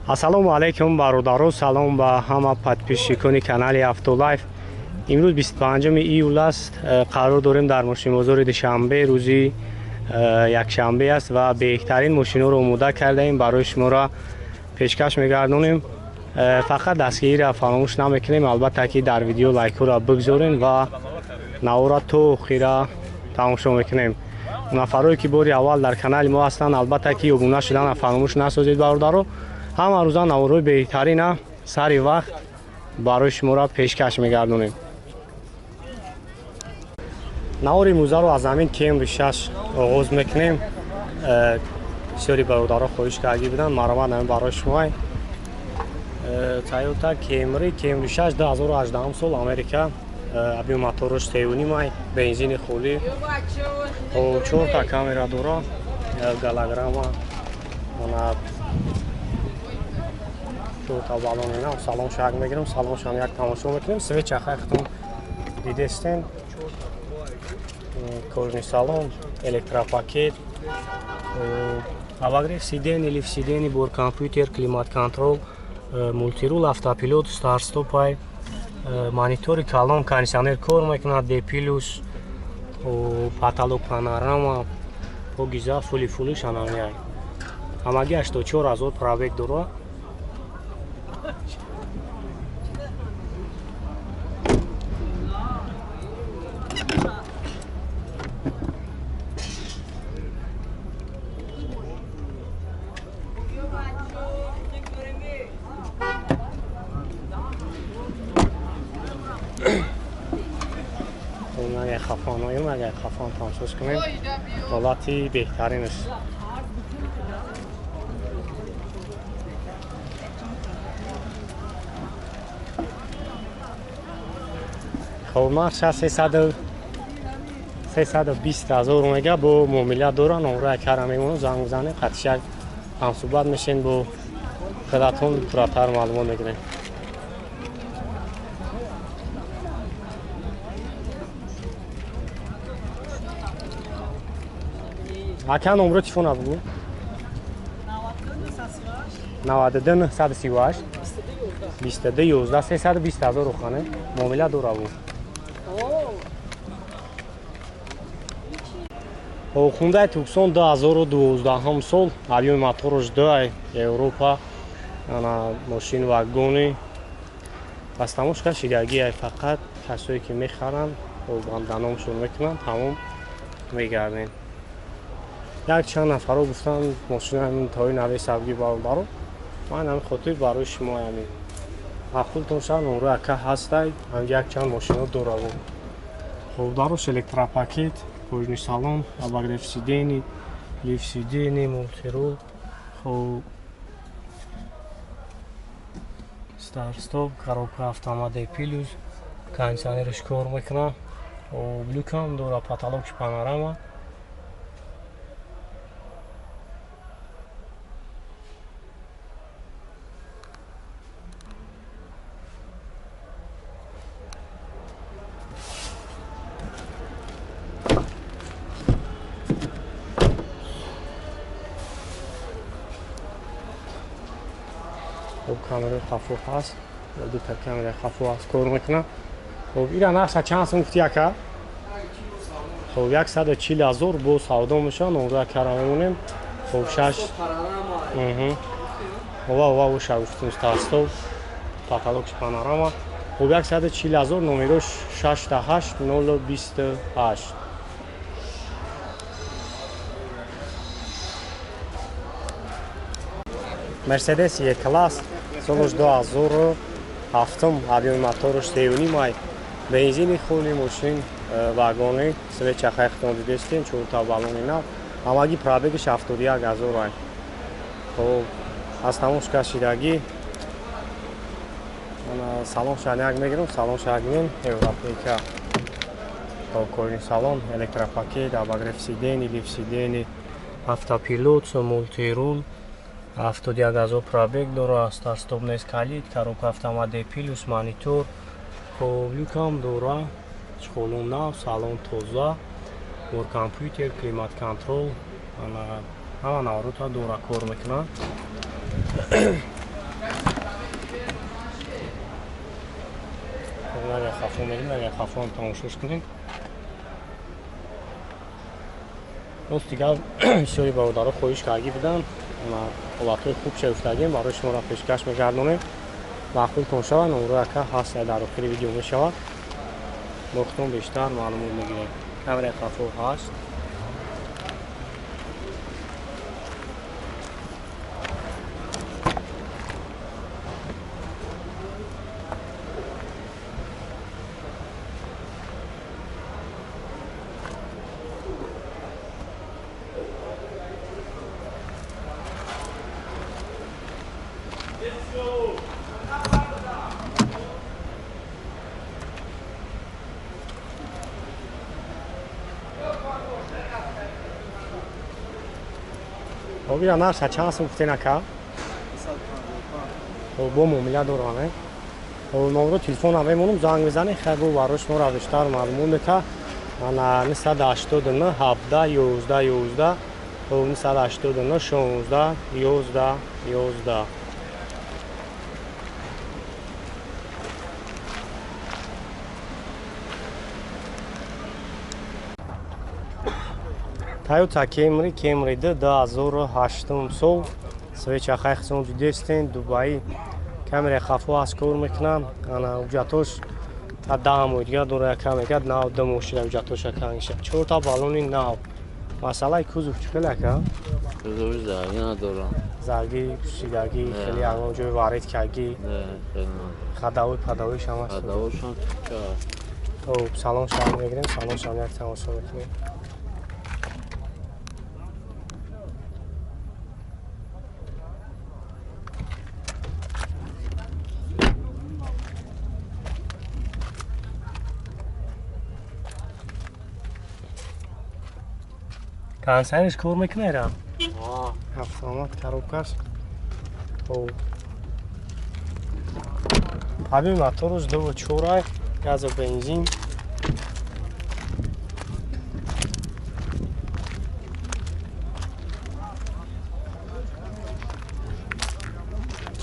Ассалому алайкум бародаро, салом ба ҳама подписчикони канали Автолайф. Имрӯз 25 июл аст. Қарор дорем дар мошинбозори Душанбе, рӯзи якшанбе аст ва беҳтарин мошинҳоро омода кардаем, барои шуморо пешкаш мегардонем. Фақат дастгириро фаромӯш намекунем, албатта ки дар видео лайкҳоро бигзорем ва навора то охира тамошо мекунем. Нафарое ки бори аввал дар канали мо ҳастанд, албатта ки обуна шуданро фаромӯш насозед бародаро. Ҳама рӯза наворҳои беҳтарина сари вақт барои шуморо пешкаш мегардонем. Навори имрӯзаро аз ҳамин Camry 6 оғоз мекунем. Бисёри бародаро хоҳиш карда буданд, маромад ҳамин барои шумо. Toyota Camry, Camry 6 2018 сол, Америка, объем мотораш 3.5, бензини холӣ, 4 камера дора, голограмма, ана чорта баллони нав, салон шак мегирем, салоншам як тамошо мекунем. Свеча хайхтон дидестен, кожный салон, электропакет, обогрев сидений, лифт сидений, бор компьютер, климат-контрол, мультирул, автопилот, старт-стопай, монитори калон, кондиционер кор мекунад, D+, потолок панорама, погиза, фули-фулиш анамияй. Ҳамагӣ 84,000 пробег дорад. Агар хафон тамошош кунем, ҳолати беҳтаринаш. Хоб, нархша 320,000 мега бо муомила доран, онро якара мемонам, занг мезанем, қатишак ҳамсӯҳбат мешем, бо худатон пурратар маълумот мегирем. Ака, номро телефона бугу. 92 938 22 11 320,000 рухане муомила дора бу. Хундай Туксон 2012 сол, объеми мотораш 2, Европа, ана мошин вагони. Пас тамошка шидагӣ, фақат касое ки мехаранд, банданомшон мекунанд, тамом мегардем. Як чанд нафаро гуфтанд мошина ҳамин тои нави сабги бародаро. Ман ҳамин хотир барои шумо ҳамин маъқултон шавад, номро ака ҳастай, ҳам як чанд мошино дораву. Хоб, дарош электропакет, кожный салон, обогрев сидений, лифт сидений, мультирул, хоб, старт-стоп, коробка автомат D+, кондиционерш кор мекунад, хоб, люкам дора, потолокш панорама. Хоб, камераи хафо ҳаст, дута камераи хафо ҳаст, кор мекунад. Хоб, ира нарха чанд сум гуфти ака? Хоб, 140,000 бо савдо мешавад, номро акара мемонем. Хоб, 6 ова ова оша гуфтем, старт-стоп, потолокш панорама. Хоб, 140,000, номерош 68 028. Мерседес Е-класс, солаш 2007, объеми мотораш 3.5, бензини холи, мошин вагони, свеча хайхтон дидестем, чорта баллони нав, ҳамагӣ пробегаш 71,000. Хоб, аз тамошка шидагӣ, салон шаняк мегирем, салон шагнем, европейка. Хоб, кожный салон, электропакет, обогрев сидений, лифт сидений, автопилот, мультирул, 71,000 пробег дора, старт-стоп нест, калид, коробка автомат D+, монитор, хоб, люкам дора, чхолон нав, салон тоза, бор компютер, климат-контрол, ҳама наврота дора, кор мекунад. Нага хафо мегирем, нага хафо тамошош кунем. Рост дигар бисёри бародаро хоҳиш кардагӣ буданд. Ҳолатҳои хуб шуфтагем, барои шуморо пешкаш мегардонем. Маъқултон шавад, номро ака ҳаст дар охири видео мешавад. Мо худтон бештар маълумот мегирем. Камераи хафо ҳаст. Обира нарша чанд сум гуфтен ака? Бо муомила дорам. Номро телефонам мемонам, занг мезанем, хайр бо барои шуморо бештар маълумот мета. Ана 989 17 11 11 989 16 11 11. Toyota Camry, Camry 2008 сол, свеча хайхсон дидестен, Дубай, камераи хафо аз кор мекунанд, ана ҳуҷҷатош та 10 моҳ дигар дора яка мегад, нав ду моҳ шуда ҳуҷҷатош ака меша. 4 та баллони нав. Масъалаи кузов чӣ хеле ака? Кузови заргӣ надорам. Заргӣ, пӯшидагӣ, хеле ягон ҷои варид кагӣ. Не, хеле надорам. Хадавой падавоиш ҳам аст. Хадавошам ча. Хоб, салон шаҳр мегирем, салон шаҳр як тамошо мекунем. Кондиционерш кор мекунад ира? Автомат коробкаш. Ҳамин моторш 2.4, газу бензин.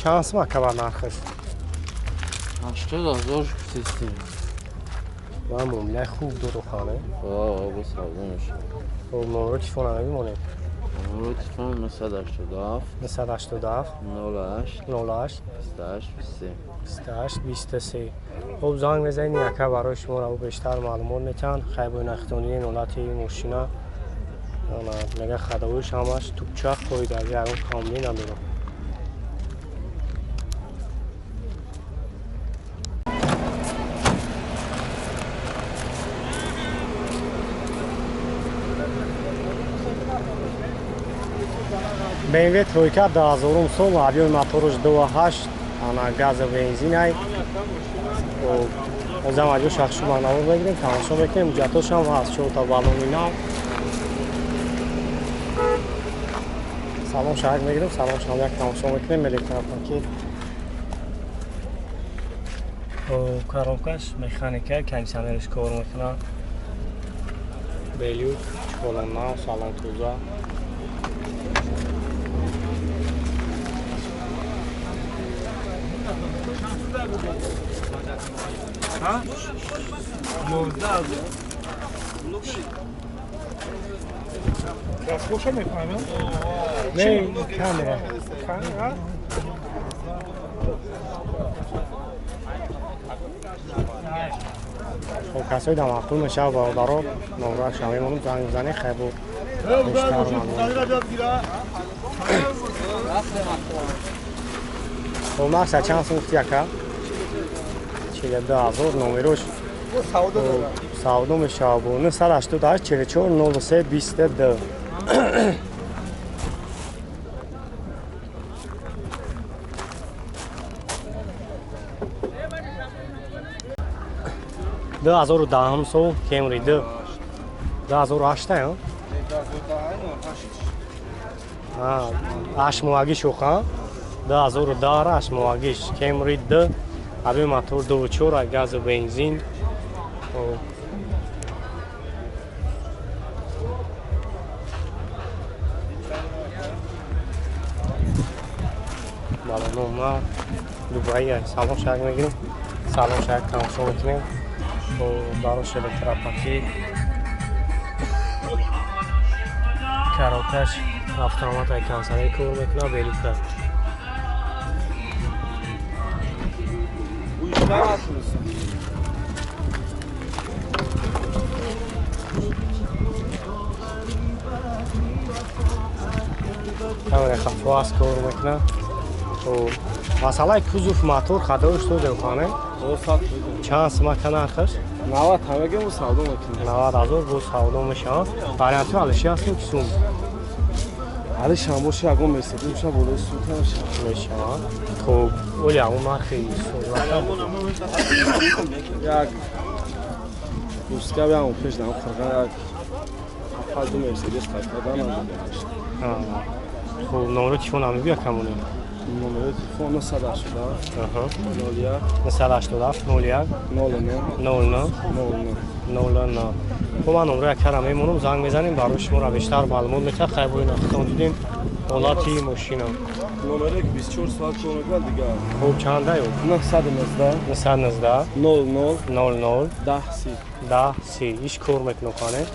Чанд сум ака бар нархаш? 80 000 гуфтестем. Ман муомилаи хуб дору хане. Бо савдо мешавад. Номро телефона мемонем. Номро телефон 987 987 08 08 28 23 28 23. Хоб занг мезанед, яка барои шуморо бештар маълумот метиҳанд. Хайр бо нахтонии ҳолати мошина. Мега хадавоиш ҳамаш тупчақ қоидаги ягон камбӣ надорад. BMW тройка 2000 сол, объёми мотораш 2.8, ана газу бензинай. Озам аҷо шахшу манавор мегирем, тамошо мекунем, ҳуҷҷатошам ҳаст, 4 та баллони нав. Салон шаҳр мегирем, салон шаҳр як тамошо мекунем, электропакет. Коробкаш механика, кондиционерش кор мекунад. Белюк, чолон нав, салон тоза. ها؟ 11 دستگوشو میفهمم؟ نه کامرا. کامرا؟ خب کسایی در معقول میشه برادرها نمره شما میمونم زنگ بزنی خیلی بود بیشتر ممنون. خب نقشه چند سوم گفتی یکا؟ 42,000 номерош савдо мешавад бо 988 44 03 22. 2010 сол Camry 2008 ё? 8 моҳагиш оха 2010 8 моҳагиш Camry 2 объем мотор 2.4 газу бензин. Балонома Дубай салон шаг мегирем. Салон шак тамошо мекунем. Бо дарош электропакет. Коробкаш автомат ай консоле кор мекунад, белука. Камера хафо аст кор мекунад. Масъалаи кузов мотор хадош додем хане? Чанд сумака нархаш? 90 ҳамагӣ бо савдо мекунем. 90 ҳазор бо савдо мешавад. Вариантҳо алиши ҳастем ки сум? Алишам боша ягон мерседес боша болои сумка мешавад. Хуб, оли ҳамон нархи як русска ягон пеш дам қирға як ҳафт мерседес қайқадан. Хуб, номро телефон ҳам мегӯя камоне? Номери телефон 987 01 987 01 09 09 09 09. Хуб, ман номро яккара мемонам, занг мезанем, барои шуморо бештар маълумот метиҳад. Хайр, бо ин хитон дидем ҳолати мошина. Номере ки 24 соат кор мекунад дигар. Хуб, чанда ё? 919 919 00 00 10 30 10 30. Иш кор мекунад хане?